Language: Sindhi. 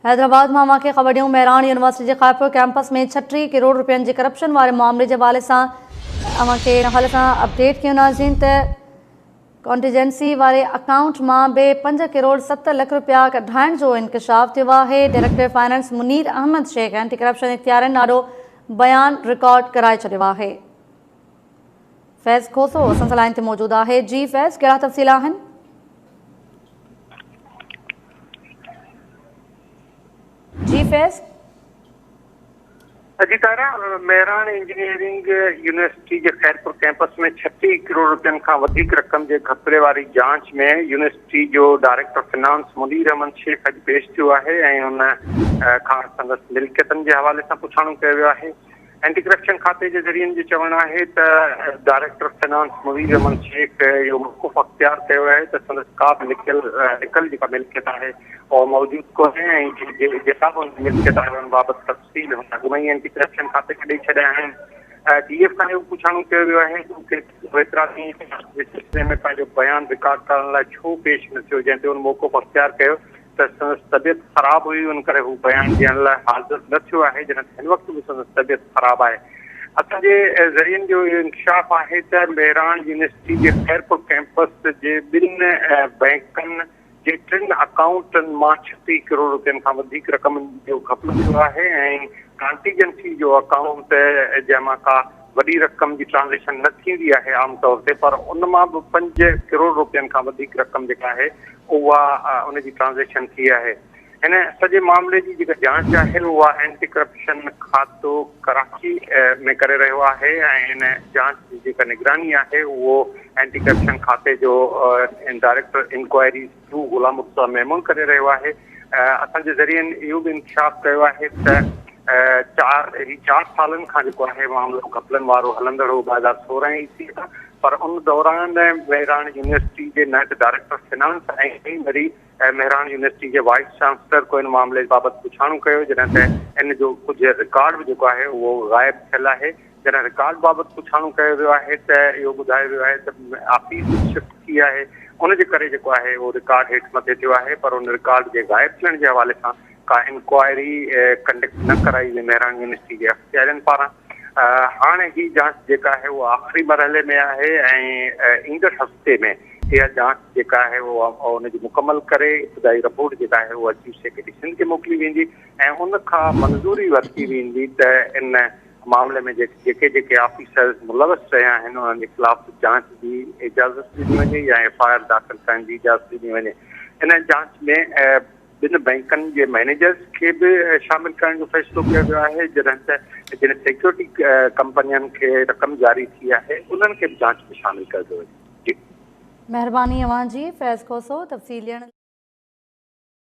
حيدرآباد مان اوهان کي خبر ڏيون مهراڻ يونيورسٽي جي خيرپور ڪيمپس ۾ 36 ڪروڙ رپين جي ڪرپشن واري معاملي جي حوالي سان اوهان کي ان حوالي سان اپڊيٽ ڪيون ناظرين ته ڪانٽيجنسي واري اڪائونٽ مان به 5 ڪروڙ 7 لک رپيا ڪڍائڻ جو انڪشاف ٿيو آهي. Director finance Munir Ahmed Shaikh anti corruption اختيارين آڏو بيان رڪارڊ ڪرائي ڇڏيو آهي. فيض کوسو اسان سان لائين تي موجود آهي. جي فيض ڪهڙا تفصيل آهن؟ جي فيض. جي طاهره، مهراڻ انجنيئرنگ يونيورسٽي جي خيرپور ڪئمپس ۾ 36 ڪروڙ رپين کان وڌيڪ رقم جي گهپلي واري جاچ ۾ يونيورسٽي جو ڊائريڪٽر فنانس منير احمد شيخ اڄ پيش ٿيو آهي ۽ ان کان سندس ملڪيتن جي حوالي سان پڇاڻو ڪيو ويو آهي. اينٽي ڪرپشن کاتي جي ذريعن جو چوڻ آهي ته ڊائريڪٽر فنانس منير احمد شيخ اهو موقف اختيار ڪيو آهي ته سندس ڪا به لڪيل لڪل جيڪا ملڪيت آهي اها موجود ڪونهي ۽ جيڪا به ان جي ملڪيت آهي ان بابت تفصيل هن اڳ ۾ ئي اينٽي ڪرپشن کاتي کي ڏئي ڇڏيا آهن. ڊي ايف کان اهو پڇاڻو ڪيو ويو آهي ته هو ايترا ڏينهن جاچ جي سلسلي ۾ پنهنجو بيان رڪارڊ ڪرڻ لاء ڇو پيش نه ٿيو جنهن تي هن موقف اختيار ڪيو ته سندس طبيعت خراب هئي ان ڪري هو بيان ڏيڻ لاء حاضر نه ٿيو آهي جڏهن ته هن وقت به سندس طبيعت خراب آهي. اسان جي ذريعن جو اهو انڪشاف آهي ته مهراڻ يونيورسٽي جي خيرپور ڪئمپس جي ٻن بئنڪن جي ٽن اڪائونٽن مان 36 ڪروڙ رپين کان وڌيڪ رقم جو گهپلو ٿيو آهي ۽ ڪانٽيجنسي جو اڪائونٽ جنهن مان ڪا وڏي رقم جي ٽرانزيڪشن نه ٿيندي آهي عام طور تي پر ان مان به 5 ڪروڙ رپين کان وڌيڪ رقم جيڪا آهي اها ان جي ٽرانزيڪشن ٿي آهي. هن سڄي معاملي جي جيڪا جاچ آهي اها اينٽي ڪرپشن کاتو ڪراچي ۾ ڪري رهيو آهي ۽ ان جاچ جي جيڪا نگراني آهي اهو اينٽي ڪرپشن کاتي جو director inquiries two Ghulam Murtaza Memon ڪري رهيو آهي. اسان جي ذريعن اهو به انڪشاف ڪيو آهي ته چار هي چار سالن کان جيڪو آهي معاملو گهپلن وارو هلندڙ هو 2016 عيسوي کان پر ان دوران مهراڻ يونيورسٽي جي نه ته ڊائريڪٽر فنانس ۽ نه ئي وري مهراڻ يونيورسٽي جي وائيس چانسلر ڪو ان معاملي بابت پڇاڻو ڪيو جڏهن ته ان جو ڪجهه رڪارڊ به جيڪو آهي اهو غائب ٿيل آهي جڏهن رڪارڊ بابت پڇاڻو ڪيو ويو آهي ته اهو ٻڌايو ويو آهي ته آفيس شفٽ ٿي آهي ان جي ڪري جيڪو آهي اهو رڪارڊ هيٺ مٿي ٿيو آهي پر ان رڪارڊ جي غائب ٿيڻ جي حوالي سان ڪا انڪوائري ڪنڊڪٽ نه ڪرائي وئي مهراڻ يونيورسٽي جي اختيارين پاران هاڻ هي جاچ جيڪا آهي اها آخري مرحلي ۾ آهي ۽ ايندڙ هفتي ۾ اها جاچ جيڪا آهي اها ان جي مڪمل ڪري ابتدائي رپورٽ جيڪا آهي اها چيف سيڪريٽري سنڌ کي موڪلي ويندي ۽ ان کان منظوري ورتي ويندي ته ان معاملي ۾ جيڪي جيڪي آفيسرز ملوث رهيا آهن انهن جي خلاف جاچ جي اجازت ڏني وڃي يا ايف I R داخل ڪرڻ جي اجازت ڏني وڃي. ان جاچ ۾ ٻن بئنڪن جي مئنيجرز کي به شامل ڪرڻ جو فيصلو ڪيو ويو آهي جڏهن ته جن سيڪيورٽي ڪمپنين کي رقم جاري ٿي آهي انهن کي به جاچ ۾ شامل ڪيو پيو وڃي. جي. مهرباني اوهان جي فيض کوسو تفصيل ڏيڻ.